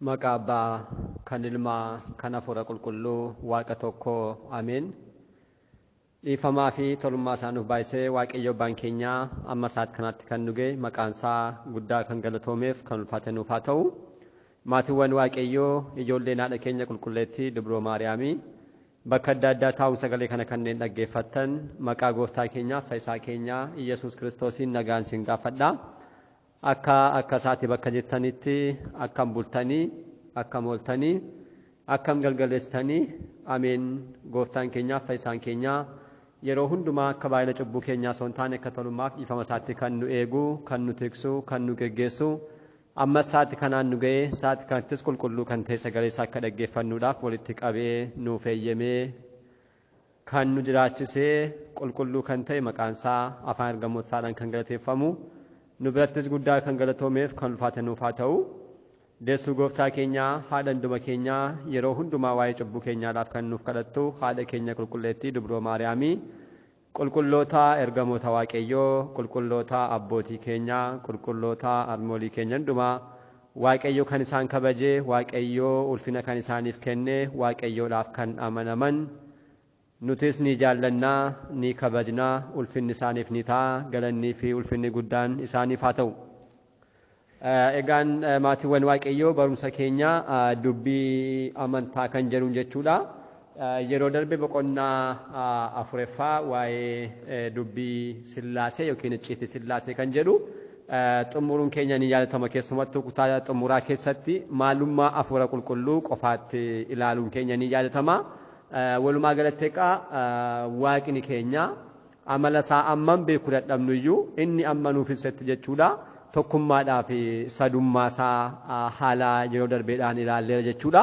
Maqaa Abbaa kan Ilmaa kan Hafuura Qulqulluu Waaqa tokko Ameen. Dhiifamaa fi tolummaa isaa nuuf baay'isee Waaqayyo Abbaan keenyaa amma sa'aat kanaatti kan nu ga'e maqaan isaa guddaa kan galatoomeef kan ulfaate nuuf haa ta'u. Maatiiwwan Waaqayyoo ijoolleen haadha keenya qulqulleettii Dubroo Maariyaamii bakka adda addaa taa'uun sagalee kana kanneen dhaggeeffattan maqaa gooftaa keenyaa fayyisaa keenyaa Iyyasuus Kiristoosiin nagaan isin gaafadha. Akka akka isaatti bakka jirtanitti akkam bultanii akkam ooltanii akkam galgaleessitanii ameen gooftaan keenyaa fayyisaan keenyaa yeroo hundumaa akka baay'ina cubbuu keenyaa osoo hin taane akka tolummaaf dhiifama isaatti kan nu eegu kan nu tiksu kan nu geggeessu amma sa'aati kanaan nu ga'ee sa'aati kanattis qulqulluu kan ta'e sagalee isaa akka dhaggeeffannuudhaaf walitti qabee nuuf eeyyamee kan nu jiraachisee qulqulluu kan ta'e maqaan isaa afaan ergamootaadhaan kan galateeffamu nu birattis guddaa kan galatoomeef kan ulfaate nuuf haa ta'u. Deessuu gooftaa keenyaa haadha hunduma keenyaa yeroo hundumaa waa'ee cubbuu keenyaadhaaf kan nuuf kadhattu haadha keenya qulqulleettii Dubroo Maariyaamii qulqulloota ergamoota Waaqayyoo qulqulloota abbootii keenyaa qulqulloota harmoolii keenya hundumaa Waaqayyo kan isaan kabajee Waaqayyo ulfina kan isaaniif kenne Waaqayyoodhaaf kan amanaman nutis ni jaallannaa ni kabajnaa ulfinni isaaniif ni ta'a galannii fi ulfinni guddaan isaaniif haa ta'u. Egaan maatiiwwan Waaqayyoo barumsa keenya dubbii amantaa kan jedhuun jechuudha. Yeroo darbe boqonnaa afuraffaa waa'ee dubbii sillaasee yookiin icciitii sillaasee kan jedhu xumuruun keenya ni yaadatama keessumattuu kutaa xumuraa keessatti maalummaa hafuura qulqulluu qofaatti ilaaluun keenya ni yaadatama. Walumaa galatti egaa waaqni keenya amala isaa ammam beekuu dadhabnu iyyuu inni amma nuuf ibsetti jechuudha. Tokkummaadhaa fi sadummaa isaa haala yeroo darbeedhaan ilaalleera jechuudha.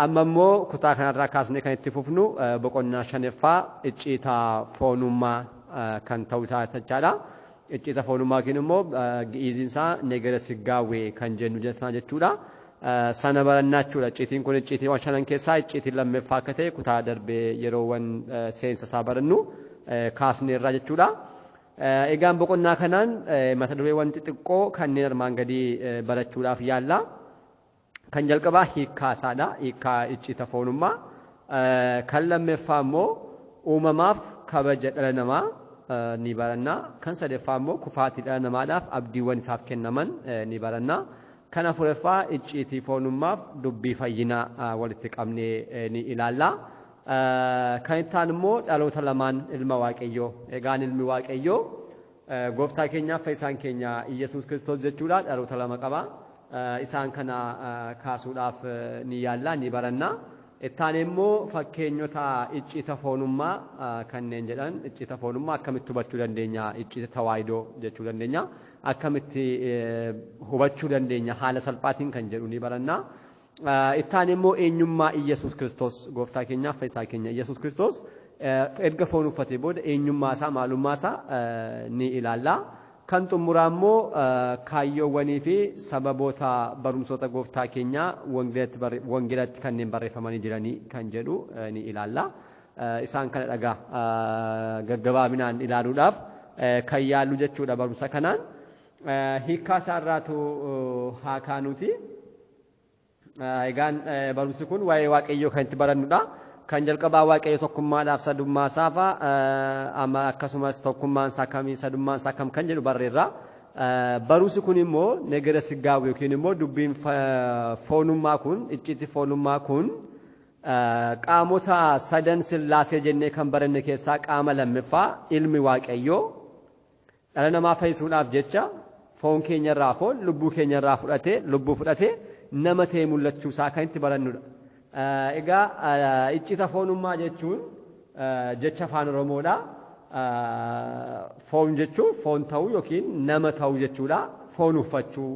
Amma immoo kutaa kanarraa kaasnee kan itti fufnu boqonnaa shanaffaa icciita foonummaa kan ta'u jechaadha. Icciita foonummaa yookiin immoo gi'iiziin isaa negara siggaawwee kan jennu sana jechuudha. Sana barannaa jechuudha. Icciitiin kun icciitiiwwan shanan keessaa icciitiin lammaffaa akka ta'e kutaa darbee yeroowwan seensa isaa barannu kaasneerra jechuudha. Egaan boqonnaa kanaan mata dureewwan xixiqqoo kanneen armaan gadii barachuudhaaf yaalla. Kan jalqabaa hiikkaa isaadha. Hiikkaa icciita foonummaa. Kan lammaffaa immoo uumamaaf kabaja dhala namaa ni baranna. Kan sadaffaa immoo kufaatii dhala namaadhaaf abdiiwwan isaaf kennaman ni baranna. Kan afuraffaa icciitii foonummaaf dubbii fayyinaa walitti qabnee ni ilaalla. Kan itti aanu immoo dhaloota lamaan ilma Waaqayyoo. Egaan ilmi Waaqayyoo gooftaa keenyaaf fayyisaan keenya Iyyasuus Kiristoos jechuudha. Dhaloota lama qaba. Isaan kana kaasuudhaaf ni yaalla ni baranna. Itti aanee immoo fakkeenyota icciita foonummaa kanneen jedhan icciita foonummaa akkamitti hubachuu dandeenya icciita tawaayidoo jechuu dandeenya akkamitti hubachuu dandeenya haala salphaatiin kan jedhu ni baranna. Itti aanee immoo eenyummaa Iyyasuus Kiristoos gooftaa keenyaaf fayyisaa keenya Iyyasuus Kiristoos erga foon uffatee booda eenyummaa isaa maalummaa isaa ni ilaalla. Kan xumuraa immoo kaayyoowwanii fi sababoota barumsoota gooftaa keenyaa wangeelatti kanneen barreeffamanii jiranii kan jedhu ni ilaalla. Isaan kana dhagaa gaggabaabinaan ilaaluudhaaf kan yaallu jechuudha barumsa kanaan. Hiikkaa isaarraatu haa kaanuuti. Egaan barumsi kun waa'ee Waaqayyoo kan itti barannudha. Kan jalqabaa Waaqayyo tokkummaadhaaf sadummaa isaa fa'a amma akkasumas tokkummaan isaa kamii sadummaan isaa kam kan jedhu barreerra. Barumsi kun immoo negara siggaawwi yookiin immoo dubbiin foonummaa kun icciitti foonummaa kun qaamota sadan sillaasee jennee kan baranne keessaa qaama lammaffaa ilmi Waaqayyoo dhala namaa fayyisuudhaaf jecha foon keenyarraa foon lubbuu keenyarraa fudhatee lubbuu fudhatee nama ta'e mul'achuu isaa kan itti barannudha. Egaa icciita foonummaa jechuun jecha afaan Oromoodha. Foon jechuun foon ta'uu yookiin nama ta'uu jechuudha. Foon uffachuu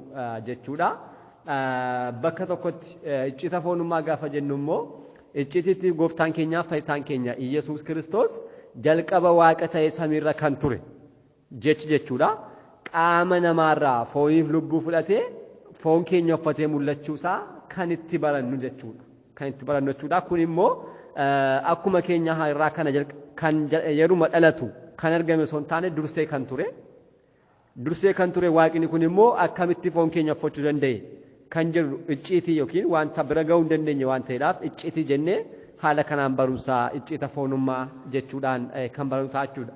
jechuudha. Bakka tokkotti icciita foonummaa gaafa jennu immoo icciitiitti gooftaan keenyaa fayyisaan keenya Iyyasuus Kiristoos jalqaba waaqa ta'e samiirra kan ture jechi jechuudha. Qaama namaarraa fooniif lubbuu fudhatee foon keenya uffatee mul'achuu isaa kan itti barannu jechuudha. Kan itti barannu jechuudha. Kun immoo akkuma keenya irraa kana kan yeruma dhalatu kan argame osoo hin taane dursee kan ture. Dursee kan ture waaqni kun immoo akkamitti foon keenya uffachuu danda'e? kan jedhu icciitii yookiin wanta bira ga'uu hin dandeenye waan ta'eedhaaf icciitii jennee haala kanaan barumsaa icciita foonummaa jechuudhaan kan barumsaa ta'a jechuudha.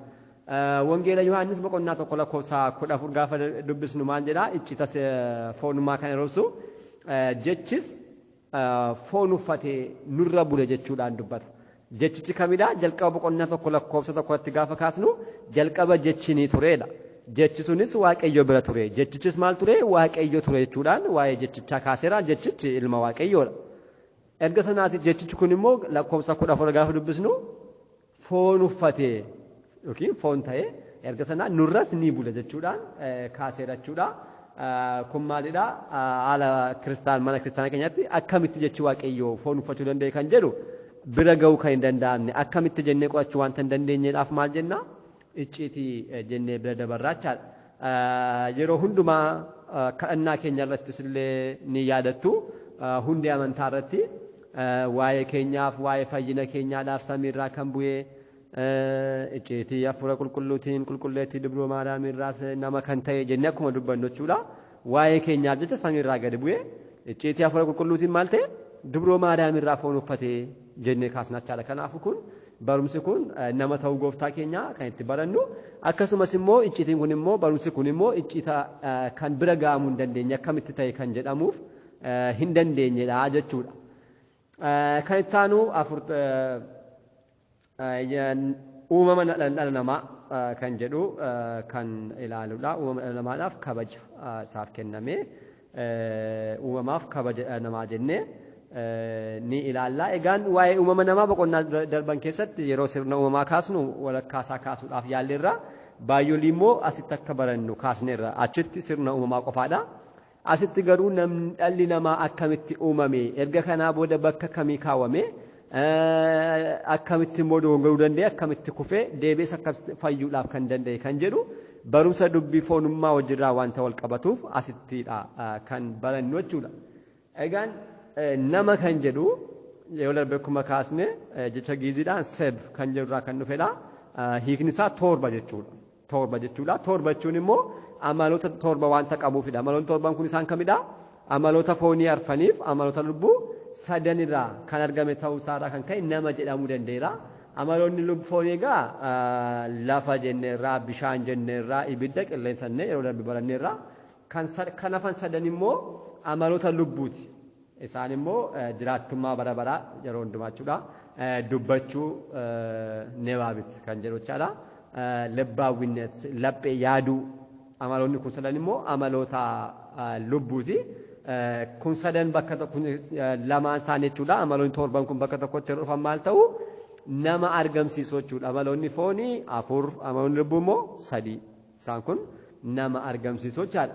Wangeela Yohaannis boqonnaa 1 lakkoofsa 14 gaafa dubbisnu maal jedhaa? Icciita foonummaa kan yeroo ibsu jechis foon uffatee nurra bule jechuudhaan dubbata. Jechichi kamidha? Jalqaba boqonnaa 1 lakkoofsa 1tti gaafa kaasnu jalqaba jechi ni tureedha. Jechi sunis Waaqayyo bira ture. Jechichis maal ture? Waaqayyo ture jechuudhaan waa'ee jechichaa kaaseera. Jechichi ilma Waaqayyoodha. Erga sanaati jechichi kun immoo lakkoofsa 14 gaafa dubbisnu foon uffatee yookiin foon ta'ee erga sanaa nurras ni bule jechuudhaan kaaseera jechuudha. Kun maalidha? Haala kiristaan mana kiristaanaa keenyatti akkamitti jechi Waaqayyoo foon uffachuu danda'e kan jedhu bira ga'uu kan hin danda'amne akkamitti jennee qo'achuu wanta hin dandeenyeedhaaf maal jenna? Icciitii jennee bira dabarraa jechaadha. Yeroo hundumaa kadhannaa keenya irrattis illee ni yaadattu. Hundee amantaa irratti waa'ee keenyaaf waa'ee fayyina keenyaadhaaf samiirraa kan bu'ee icciitii hafuura qulqulluutiin qulqulleettii dubroo Maariyaam irraas nama kan ta'e jennee akkuma dubbannu jechuudha. Waa'ee keenyaaf jecha samiirraa gadi bu'ee icciitii hafuura qulqulluutiin maal ta'e? Dubroo Maariyaam irraa foon uffatee jennee kaasna jechaadha. Kanaafuu kun barumsi kun nama ta'uu gooftaa keenyaa kan itti barannu, akkasumas immoo icciitiin kun immoo barumsi kun immoo icciita kan bira ga'amuu hin dandeenye, akkamitti ta'e kan jedhamuuf hin dandeenyedha jechuudha. Kan itti aanu afur uumama dhala namaa kan jedhu kan ilaaludha. Uumama dhala namaadhaaf kabaja isaaf kenname, uumamaaf kabaja dhala namaa jennee ni ilaalla. Egaan waa'ee uumama namaa boqonnaa darban keessatti yeroo sirna uumamaa kaasnu walakkaa isaa kaasuudhaaf yaalleerra. Baay'oolii immoo asitti akka barannu kaasneerra. Achitti sirna uumamaa qofaadha. Asitti garuu dhalli namaa akkamitti uumame, erga kanaa booda bakka kamii kaawwame, akkamitti immoo dogongoruu danda'e, akkamitti kufee deebi'ees akkamitti fayyuudhaaf kan danda'e kan jedhu barumsa dubbii foonummaa wajjirraa wanta wal qabatuuf asittidha kan barannu jechuudha. Egaan nama kan jedhu yeroo darbe akkuma kaasne jecha Giiziidhaan seb kan jedhurraa kan dhufedha. Hiikni isaa torba jechuudha. Torba jechuudha. Torba jechuun immoo amaloota torba wanta qabuufidha. Amaloonni torban kun isaan kamidha? Amaloota foonii arfaniif amaloota lubbuu sadanirraa kan argame ta'uu isaarraa kan ka'e nama jedhamuu danda'eera. Amaloonni lubbuu foonii egaa lafa jenneerraa, bishaan jenneerraa, ibidda, qilleensa jennee yeroo darbe baranneerraa. Kan hafan sadan immoo amaloota lubbuuti. Isaan immoo jiraattummaa bara baraa yeroo hundumaa jechuudha. Dubbachuu, nebaabit kan jedhu jechaadha. Lebbaawwinnet, laphee, yaaduu. Amaloonni kun sadan immoo amaloota lubbuuti. Kun sadan bakka tokko lamaan isaanii jechuudha. Amaloonni torban kun bakka tokkotti yeroo dhufan maal ta'u? Nama argamsiisu jechuudha. Amaloonni foonii afur, amaloonni lubbuu immoo sadii. Isaan kun nama argamsiisu jechaadha.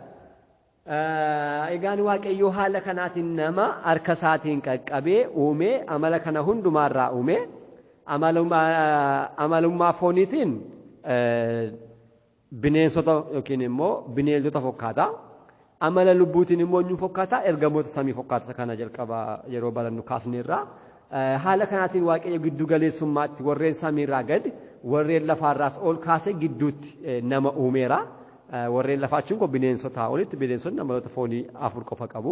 Egaan Waaqayyoo haala kanaatiin nama harka isaatiin qaqqabee uumee, amala kana hundumaarraa uumee, amalummaa fooniitiin bineensota yookiin immoo bineeldota fakkaata. Amala lubbuutiin immoo eenyu fakkaata? Ergamoota samii fakkaata. Kana jalqaba yeroo barannu kaasneerra. Haala kanaatiin Waaqayyo giddu galeessummaatti warreen samiirraa gadi, warreen lafaarraas ol kaasee gidduutti nama uumeera. Warreen lafaa jechuun kun bineensota olitti, bineensonni amaloota foonii afur qofa qabu.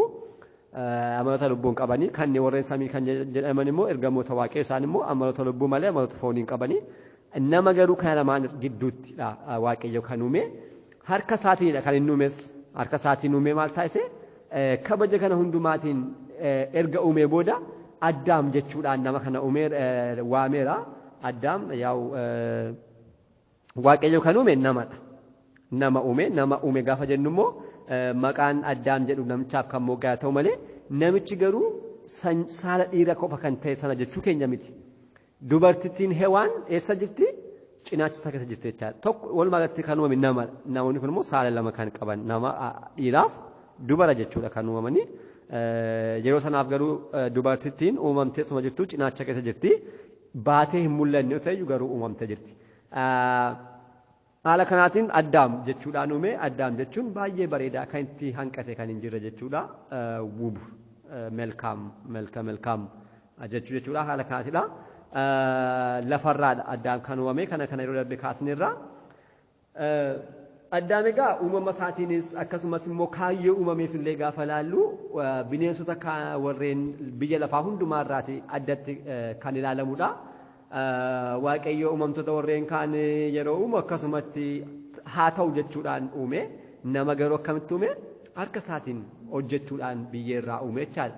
Amaloota lubbuun qabanii kanneen warreen samii kan jedhaman immoo ergamoota Waaqayyo, isaan immoo amaloota lubbuu malee amaloota foonii hin qabanii. Nama garuu kana lamaan gidduuttidha Waaqayyo kan uume. Harka isaatiinidha kan inni uumes. Harka isaatiin uumee maal taasise? Kabaja kana hundumaatiin erga uumee booda Addaam jechuudhaan nama kana uumee waameera. Addaam yaa'u Waaqayyo kan uume namadha. Nama uume, nama uume gaafa jennu immoo maqaan Addaam jedhu namichaaf kan moggaa'e ta'u malee namichi garuu saala dhiira qofa kan ta'e sana jechuu keenya miti. Dubartittiin Hewaan eessa jirti? Cinaacha isaa keessa jirti jechaadha. Tokko walumaa galatti kan uumame nama. Namoonni kun immoo saala lama kan qaban, nama dhiiraaf dubara jechuudha kan uumamanii. Yeroo sanaaf garuu dubartittiin uumamtee suma jirtu cinaacha keessa jirti. Baatee hin mul'anne yoo ta'e garuu uumamtee jirti. Haala kanaatiin Addaam jechuudhaan uume. Addaam jechuun baay'ee bareedaa, kan itti hanqate kan hin jirre jechuudha. Wub melkaam, melka melkaam jechuu jechuudha, haala kanaatidha. Lafarraadha Addaam kan uumame, kana yeroo darbe kaasneerra. Addaam egaa uumama isaatiinis akkasumas immoo kaayyoo uumameef illee gaafa laallu bineensota warreen biyya lafaa hundumaa irraati addatti kan ilaalamudha. Waaqayyo uumamtoota warreen kaan yeroo uumu akkasumatti haa ta'u jechuudhaan uume, nama garuu akkamitti uume? Harka isaatiin hojjechuudhaan biyyeerraa uume jechaadha.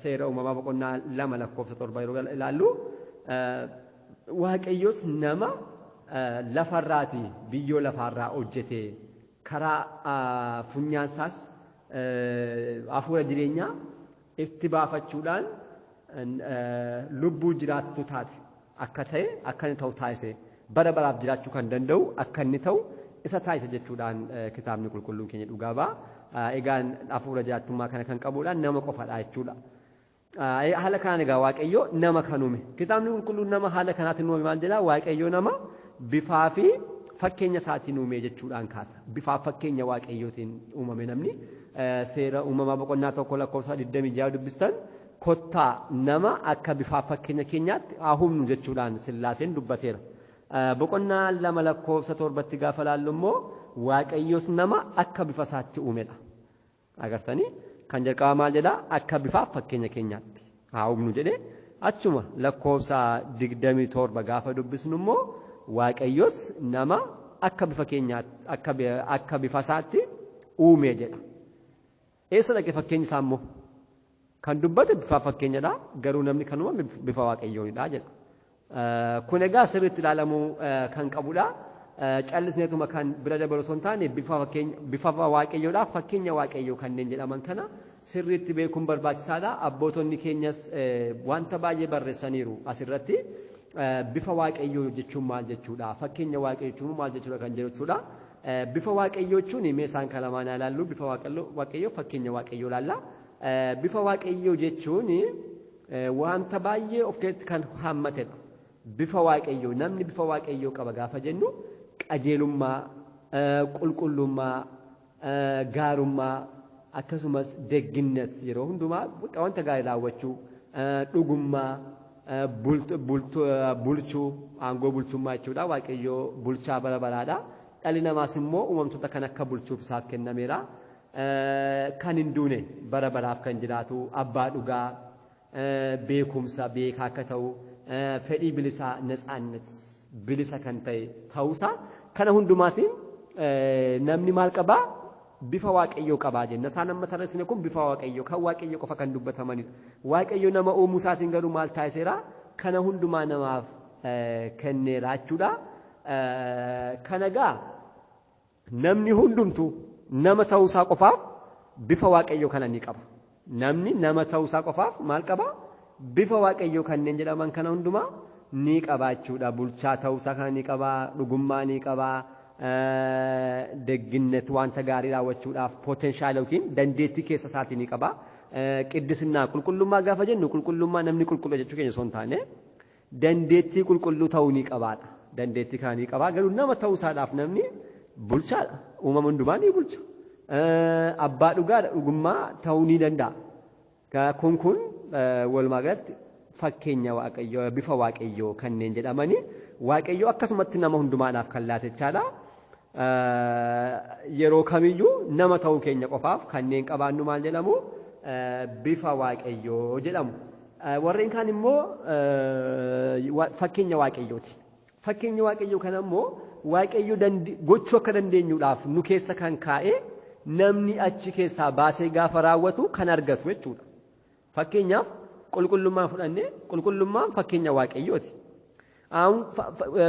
Seera uumamaa boqonnaa 2 lakkoofsa 7 yeroo ilaallu Waaqayyos nama lafarraati biyyoo lafaarraa hojjete, karaa funyaansaas hafuura jireenyaa itti baafachuudhaan lubbuu jiraattu taate akka ta'e, akka inni ta'u taasise, bara baraaf jiraachuu kan danda'u akka inni ta'u isa taasise jechuudhaan kitaabni qulqulluun keenya dhugaa ba'a. Egaan hafuura jiraattummaa kana kan qabuudhaan nama qofadha jechuudha. Haala kanaan egaa Waaqayyo nama kan uume. Kitaabni qulqulluun nama haala kanaatiin uume maal jedhaa? Waaqayyo nama bifaa fi fakkeenya isaatiin uume jechuudhaan kaasa. Bifaa fakkeenya Waaqayyootiin uumame namni. Seera uumamaa boqonnaa 1 lakkoofsa 26 dubbistan kottaa nama akka bifaa fakkeenya keenyaatti haa uumnu jechuudhaan Sillaaseen dubbateera. Boqonnaa 2 lakkoofsa 7tti gaafa laallu immoo Waaqayyos nama akka bifa isaatti uumedha. Agartanii kan jalqabaa maal jedhaa? Akka bifaa fakkeenya keenyaatti haa uumnu jedhee, achuma lakkoofsa 27 gaafa dubbisnu immoo Waaqayyos nama akka bifa keenyaatti akka bifa isaatti uume jedha. Eessa dhaqe fakkeenyi isaa immoo? Kan dubbate bifa fakkeenyadha, garuu namni kan uumame bifa Waaqayyoonidha jedha. Kun egaa sirriitti ilaalamuu kan qabudha. Callisneetuma kan bira dabalu osoo hin taane bifa Waaqayyoodhaaf fakkeenya Waaqayyoo kanneen jedhaman kana sirriitti beekuun barbaachisaadha. Abbootonni keenyas wanta baay'ee barreessaniiru asirratti. Bifa Waaqayyoo jechuun maal jechuudha? Fakkeenya Waaqayyoo jechuun maal jechuudha kan jedhu jechuudha. Bifa Waaqayyoo jechuun mee isaan kan lamaan ilaallu, bifa Waaqayyoo fakkeenya Waaqayyoo ilaalla. Bifa Waaqayyoo jechuun wanta baay'ee of keessatti kan haammatedha. Bifa Waaqayyoo, namni bifa Waaqayyoo qaba gaafa jennu qajeelummaa, qulqullummaa, gaarummaa, akkasumas degginnet yeroo hundumaa wanta gaarii raawwachuu, dhugummaa, bulchuu, aangoo bulchummaa jechuudha. Waaqayyoo bulchaa bara baraadha. Dhalli namaas immoo uumamtoota kan akka bulchuuf isaaf kennameera. Kan hin duune bara baraaf kan jiraatu, abbaa dhugaa, beekumsa beekaa akka ta'u, fedhii bilisaa natsaannet bilisa kan ta'e ta'uusaa kana hundumaatiin namni maal qabaa? Bifa Waaqayyoo qabaa jenna. Isaan amma tarreessine kun bifa Waaqayyoo kan Waaqayyoo qofa kan dubbatamanidha. Waaqayyo nama uumuu isaatiin garuu maal taasiseera? Kana hundumaa namaaf kenneera jechuudha. Kana egaa namni hundumtuu nama ta'uusaa qofaaf bifa Waaqayyoo kana ni qaba. Namni nama ta'uusaa qofaaf maal qaba? Bifa Waaqayyoo kanneen jedhaman kana hundumaa ni qaba jechuudha. Bulchaa ta'uusaa kana ni qaba, dhugummaa ni qaba, degginnet wanta gaarii raawwachuudhaaf potenshaal yookiin dandeettii keessa isaatii ni qaba. Qiddisinnaa qulqullummaa gaafa jennu qulqullummaa namni qulqulluu jechuu keenya osoo hin taane dandeettii qulqulluu ta'uu ni qabaadha. Dandeettii kana ni qaba. Garuu nama ta'uusaadhaaf namni bulchaadha. Uumama hundumaa ni bulcha. Abbaa dhugaadha, dhugummaa ta'uu ni danda'a. Kun walumaa galatti fakkeenya Waaqayyoo, bifa Waaqayyoo kanneen jedhamanii Waaqayyoo akkasumatti nama hundumaadhaaf kan laate jechaadha. Yeroo kamiyyuu nama ta'uu keenya qofaaf kanneen qabaannu maal jedhamu? Bifa Waaqayyoo jedhamu. Warreen kaan immoo fakkeenya Waaqayyooti. Fakkeenya Waaqayyoo kana immoo Waaqayyo gochuu akka dandeenyuudhaaf nu keessa kan kaa'e namni achi keessaa baasee gaafa raawwatu kan argatu jechuudha. Fakkeenyaaf qulqullummaa fudhannee qulqullummaan fakkeenya Waaqayyooti.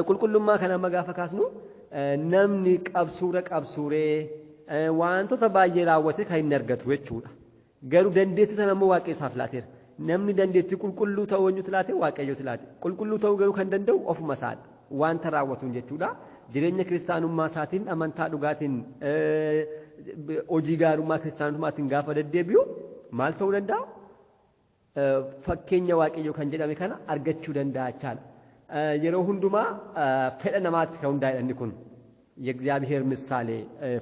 Qulqullummaa kana amma gaafa kaasnu namni qabsuuree wantoota baay'ee raawwate kan inni argatu jechuudha. Garuu dandeettii sana immoo Waaqayyo isaaf laateera. Namni dandeettii qulqulluu ta'uu eenyutu laate? Waaqayyotu laate. Qulqulluu ta'uu garuu kan danda'u ofuma isaadha. Wanta raawwatuun jechuudha. Jireenya kiristaanummaa isaatiin, amantaa dhugaatiin, hojii gaarummaa kiristaanummaatiin gaafa deddeebi'u maal ta'uu danda'a? Fakkeenya Waaqayyoo kan jedhame kana argachuu danda'a jechaadha. Yeroo hundumaa fedha namaatti kan hundaa'edha inni kun. የእግዚአብሔር ምሳሌ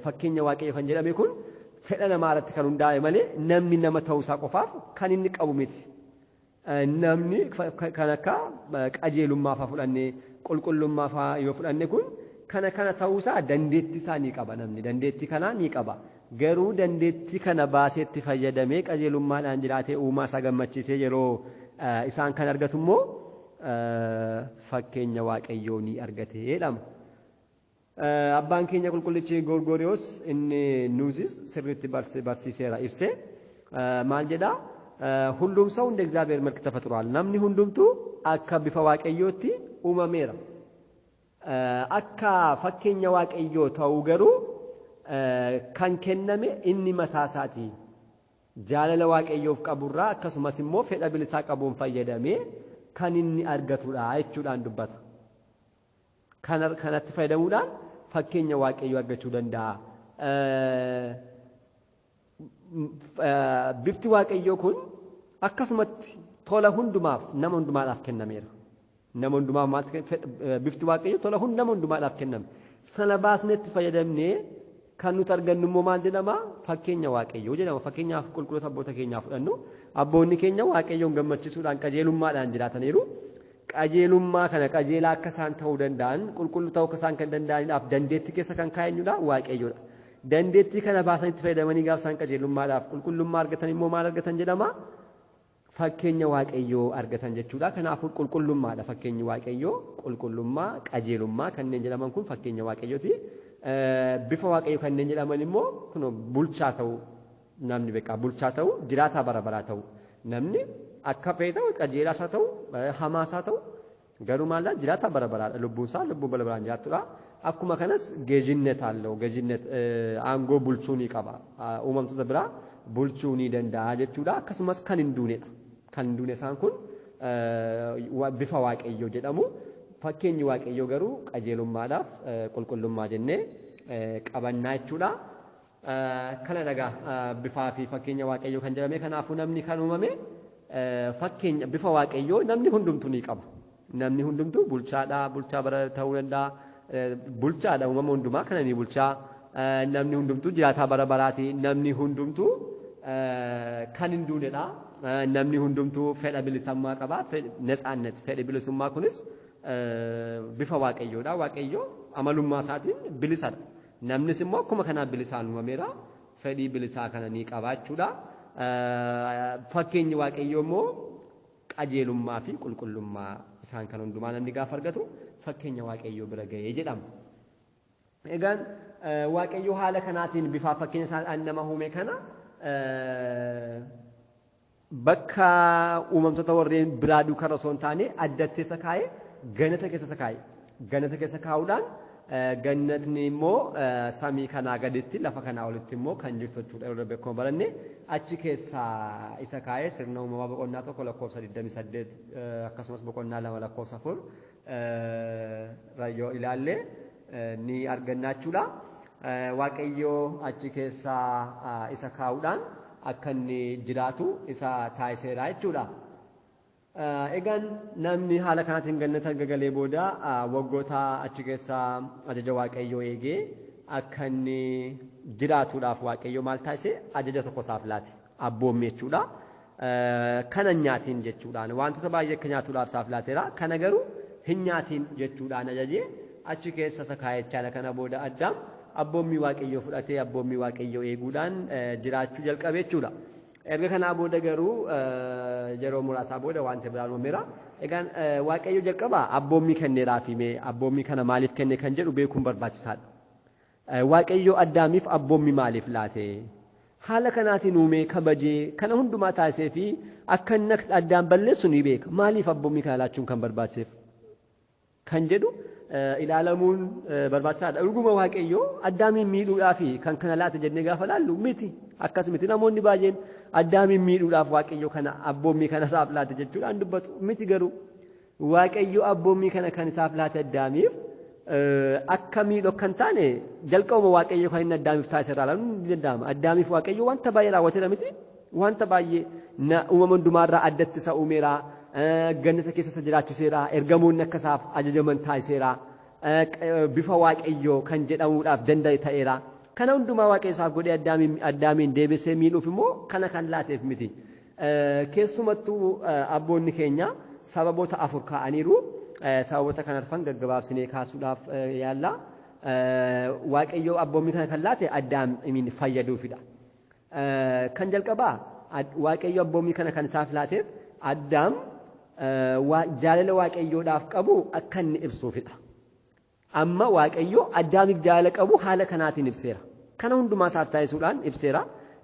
fakkeenya Waaqayyoo kan jedhame kun fedha namaa irratti kan hundaa'e malee namni nama ta'uusaa qofaaf kan inni qabu miti. Namni kan akka qajeelummaa fa'aa fudhannee qulqullummaa fa'aa yoo fudhanne kun kana ta'uusaa dandeettii isaa ni qaba namni, dandeettii kanaa ni qaba. Garuu dandeettii kana baasee itti fayyadamee qajeelummaadhaan jiraatee uumaa isaa gammachiisee yeroo isaan kan argatu immoo fakkeenya Waaqayyoo ni argate jedhama. Abbaan keenya qulqullichi Gorgoriyoos inni nuuzis sirriitti barsiiseera ibsee maal jedhaa? ሁሉም ሰው እንደ እግዚአብሔር መልክ ተፈጥሯል። namni hundumtuu akka bifa Waaqayyootti uumameera. Akka fakkeenya Waaqayyoo ta'uu garuu kan kenname inni mataa isaati. Jaalala Waaqayyoof qaburraa akkasumas immoo fedha bilisaa qabuun fayyadamee kan inni argatudha jechuudhaan dubbata. Kanatti fayyadamuudhaan fakkeenya Waaqayyoo argachuu danda'a. Bifti Waaqayyoo kun akkasumatti tola hundumaaf nama hundumaadhaaf kennameera. Nama hundumaaf bifti Waaqayyoo tola nama hundumaadhaaf kenname. Sana baasnee itti fayyadamnee kan nuti argannu immoo maal jedhama? Fakkeenya Waaqayyoo jedhama. Fakkeenyaaf qulqulloota abboota keenyaa fudhannu. Abboonni keenya Waaqayyoon gammachiisuudhaan qajeelummaadhaan jiraataniiru. Qajeelummaa kana qajeelaa akka isaan ta'uu danda'an, qulqulluu ta'uu akka isaan kan danda'aniidhaaf dandeettii keessa kan kaa'eenyudha Waaqayyoodha. Dandeettii kana baasanii itti fayyadamanii gaafa isaan qajeelummaadhaaf qulqullummaa argatan immoo maal argatan jedhama? Fakkeenya Waaqayyoo argatan jechuudha. Kanaafuu qulqullummaadha fakkeenyi Waaqayyoo. Qulqullummaa, qajeelummaa kanneen jedhaman kun fakkeenya Waaqayyooti. Bifa Waaqayyoo kanneen jedhaman immoo kun bulchaa ta'uu namni beekaa bulchaa ta'uu jiraataa bara baraa ta'uu namni akka fedhe ta'u qajeelaas haa ta'u hamaas haa ta'u garuu maallaa jiraataa bara baraadha lubbuunsaa lubbuu bara baraan jiraattudha. Akkuma kanas geejinnet አለው geejinnet aangoo bulchuu ni qaba uumamtoota biraa bulchuu ni danda'a jechuudha. Akkasumas kan hin duunedha. Kan hin duune isaan kun bifa Waaqayyoo jedhamu. Fakkeenyi Waaqayyoo garuu qajeelummaadhaaf qulqullummaa jennee qabannaa jechuudha. Kana dhagaa bifaa fi fakkeenya Waaqayyoo kan jedhame kanaafuu namni kan uumame fakkeenya bifa Waaqayyoo namni hundumtuu ni qaba. Namni hundumtuu bulchaadha, bulchaa bara ta'uu danda'a. Bulchaadha uumama hundumaa kana ni bulchaa. Namni hundumtuu jiraataa bara baraati. Namni hundumtuu kan hin duunedha. Namni hundumtuu fedha bilisummaa qaba. Netsaannet fedhi bilisummaa kunis bifa Waaqayyoodha. Waaqayyoo amalummaa isaatiin bilisadha. Namnis immoo akkuma kanaa bilisaan uumameera. Fedhii bilisaa kana ni qaba jechuudha. Fakkeenyi Waaqayyoo immoo qajeelummaa fi qulqullummaa isaan kan hundumaa namni gaafa argatu fakkeenya Waaqayyoo bira ga'ee jedhama. Egaan Waaqayyoo haala kanaatiin bifaa fakkeenya isaan nama uume kana bakka uumamtoota warreen biraa duukaa osoo hin taane addatti isa kaa'ee gannata keessa isa kaa'e. Gannata keessa kaa'uudhaan gannatni immoo samii kanaa gaditti lafa kanaa olitti immoo kan jirtu jechuudha. Yeroo darbe akkuma baranne achi keessa isa kaa'ee sirna uumamaa boqonnaa 1 lakkoofsa 28 akkasumas boqonnaa 2 lakkoofsa 4 yoo ilaalle ni arganna jechuudha. Waaqayyoo achi keessa isa kaa'uudhaan akka inni jiraatu isa taasiseera jechuudha. Egaan namni haala kanaatiin gannata gagalee booda waggoota achi keessa ajaja Waaqayyoo eegee akka inni jiraatuudhaaf Waaqayyoo maal taasise ajaja tokko isaaf laate abboommii jechuudha. Kana nyaatiin jechuudhaan wantoota baay'ee akka nyaatuudhaaf isaaf laateera. Kana garuu hin nyaatiin jechuudhaan ajajee achi keessa isa kaa'echaadha. Kana booda Addaam abboommii Waaqayyoo fudhatee abboommii Waaqayyoo eeguudhaan jiraachuu jalqabe jechuudha. Erga kanaa booda garuu yeroo muraasaa booda wanti biraan uumameera. Egaan Waaqayyo jalqaba abboommii kenneeraaf himee abboommii kana maaliif kenne kan jedhu beekuun barbaachisaadha. Waaqayyo Addaamiif abboommii maaliif laate? Haala kanaatiin uumee kabajee kana hundumaa taasisee fi akka inni Addaam balleessu ni beeka. Maaliif abboommii kana laachuun kan barbaachiseef kan jedhu ilaalamuun barbaachisaadha. Dhuguma Waaqayyo Addaamiin miidhuudhaaf kan kana laate jennee gaafa laallu miti. Akkasumatti namoonni baay'een Addaamiin miidhuudhaaf Waaqayyo kana abboommii kana isaaf laate jechuudhaan dubbatu miti. Garuu Waaqayyo abboommii kana kan isaaf laate Addaamiif akka miidhu akka hin taane jalqabuma Waaqayyo kan inni Addaamiif taasise irraa ilaaluun ni danda'ama. Addaamiif Waaqayyo wanta baay'ee raawwateera miti. Wanta baay'ee uumama hundumaarraa addatti isa uumeera. Gannata keessa isa jiraachiseera. Ergamoonni akka isaaf ajajaman taasiseera. Bifa Waaqayyoo kan jedhamuudhaaf danda'e ta'eera. Kana hundumaa Waaqayyo isaaf godhee Addaamiin deebisee miidhuuf immoo kana kan laateef miti. Keessumattuu abboonni keenya sababoota 4 kaa'aniiru. Sababoota kan arfan gaggabaabsinee kaasuudhaaf yaalla. Waaqayyo abboommii kana kan laate Addaamiin fayyaduufidha. Kan jalqabaa Waaqayyo abboommii kana kan isaaf laateef Addaam jaalala Waaqayyoodhaaf qabu akka inni ibsuufidha. Amma Waaqayyo Addaamiif jaalala qabu haala kanaatiin ibseera. Kana hundumaa isaaf taasisuudhaan ibseera.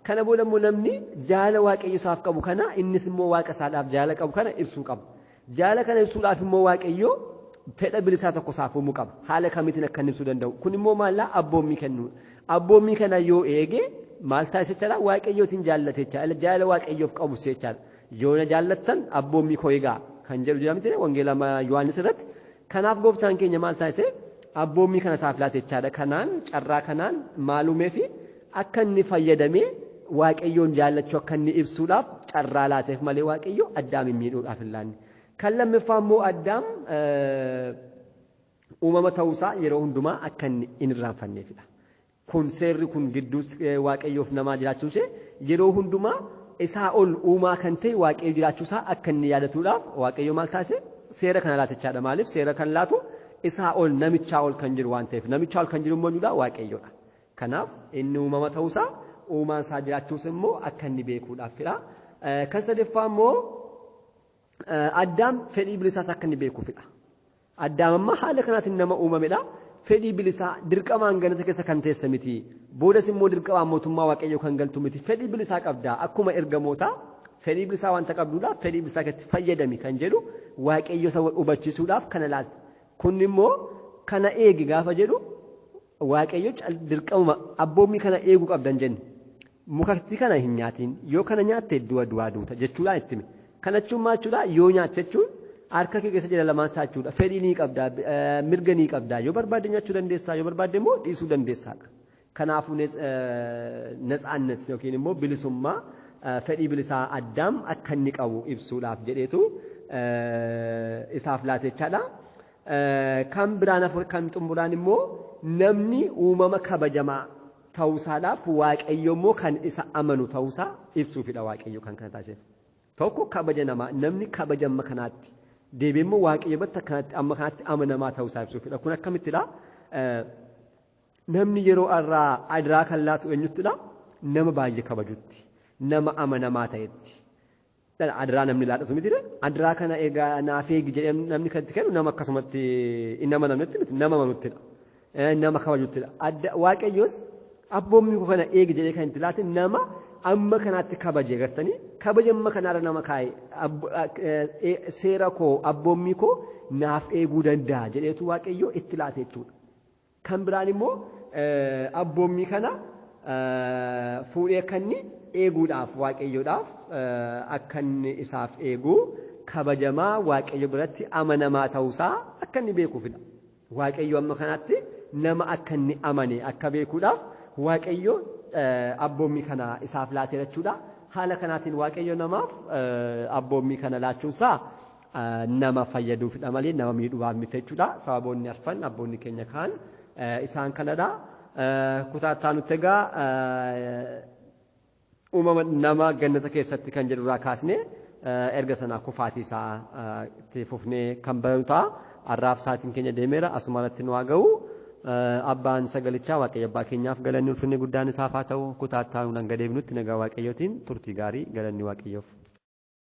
Kana booda immoo namni jaalala Waaqayyo isaaf qabu kana innis immoo Waaqa isaadhaaf jaalala qabu kana ibsuu qaba. Jaalala kana ibsuudhaaf immoo Waaqayyo fedha bilisaa tokko isaaf uumuu qaba. Haala kamiitiin akka inni ibsuu danda'u. Kun immoo maallaa abboommii kennuudha. Abboommii kana yoo eege maal taasisa jechaadha? Waaqayyootiin jaallate jechaadha. Jaalala Waaqayyoof qabu jechaadha. Yoo na jaallattan abboommii koo eegaa kan jedhu jira miti wangeela Yohaannis irratti. Kanaaf gooftaan keenya maal taasise? Abboommii kana isaaf laate jechaadha. Kanaan carraa kanaan maal uumee fi akka inni fayyadamee Waaqayyoon jaallachuu akka inni ibsuudhaaf carraa laateef malee Waaqayyo Addaamiin miidhuudhaaf hin laanne. Kan lammaffaa immoo Addaam uumama ta'uusaa yeroo hundumaa akka inni hin irraanfanneefidha. Kun seerri kun gidduu Waaqayyoof namaa jiraachuu ishee yeroo hundumaa isaa ol uumaa kan ta'e Waaqayyo jiraachuusaa akka inni yaadatuudhaaf Waaqayyo maal taasise seera kana laate jechaadha. Maaliif seera kan laatu isaa ol namichaa ol kan jiru waan ta'eef namichaa ol kan jiru immoo eenyudha? Waaqayyoodha. Kanaaf inni uumama ta'uusaa uumaan isaa jiraachuus immoo akka inni beekuudhaafidha. Kan sadaffaa immoo Addaam fedhii bilisaas akka inni beekuufidha. Addaam amma haala kanaatiin nama uumamedha. Fedhii bilisaa dirqamaan ganata keessa kan teesse miti. Boodas immoo dirqamaan mootummaa Waaqayyoo kan galtu miti. Fedhii bilisaa qabda. Akkuma ergamootaa fedhii bilisaa wanta qabduudhaaf fedhii bilisaa keessatti fayyadami kan jedhu Waaqayyo isa hubachiisuudhaaf kana laata. Kun immoo kana eegi gaafa jedhu Waaqayyo dirqamuma abboommii kana eeguu qabdan jenne. Mukatti kana hin nyaatiin yoo kana nyaatte du'a du'aa duuta jechuudhaan itti hime. Kana jechuun maal jechuudha? Yoo nyaatte jechuun harka kee keessa jira lamaan isaa jechuudha. Fedhii ni qabda, mirga ni qabda. Yoo barbaadde nyaachuu dandeessaa, yoo barbaadde immoo dhiisuu dandeessaadha. Kanaafuu natsaannet yookiin immoo bilisummaa fedhii bilisaa Addaam akka inni qabu ibsuudhaaf jedheetu isaaf laate jechaadha. Kan biraan afur kan xumuraan immoo namni uumama kabajamaa ta'uusaadhaaf Waaqayyo immoo kan isa amanu ta'uusaa ibsuufidha Waaqayyo kan kana taasiseef. Tokko kabaja namaa namni kabaja amma kanaatti deebi'ee immoo Waaqayyo biratti akkanatti amma kanaatti amanamaa ta'uusaa ibsuufidha. Kun akkamittidha? Namni yeroo irraa adiraa kan laatu eenyuttidha? Nama baay'ee kabajutti, nama amanamaa ta'etti. Adiraa namni laadhatu miti. Adiraa kana egaa naaf eegi jedhee namni kan itti kennu nama akkasumatti hin amanamnetti miti, nama amanuttidha. Nama kabajuttidha. Waaqayyos abboommii koo kana eegi jedhee kan itti laate nama amma kanaatti kabaje gartanii kabaja amma kanaarra nama kaa'e seera koo abboommii koo naaf eeguu danda'a jedheetu Waaqayyo itti laate jechuudha. Kan biraan immoo abboommii kana fuudhee akka inni eeguudhaaf Waaqayyoodhaaf akka inni isaaf eeguu kabajamaa Waaqayyo biratti amanamaa ta'uusaa akka inni beekuufidha. Waaqayyo amma kanaatti nama akka inni amane akka beekuudhaaf Waaqayyo abboommii kana isaaf laateera jechuudha. Haala kanaatiin Waaqayyo namaaf abboommii kana laachuunsaa nama fayyaduufidha malee nama miidhuudhaaf miti jechuudha. Sababoonni arfan abboonni keenya kaan isaan kanadha. Kutaa itti aanutti egaa uumama nama gannata keessatti kan jedhurraa kaasnee erga sanaa kufaatii isaa itti fufnee kan baranu ta'a. Har'aaf sa'aatiin keenya deemeera asuma irratti nu haa ga'u. Abbaan sagalichaa Waaqayyo abbaa keenyaaf galanni ulfinni guddaan isaaf haa ta'u. Kutaa itti aanuun hanga deebinutti nagaa Waaqayyootiin turtii gaarii galanni Waaqayyoof.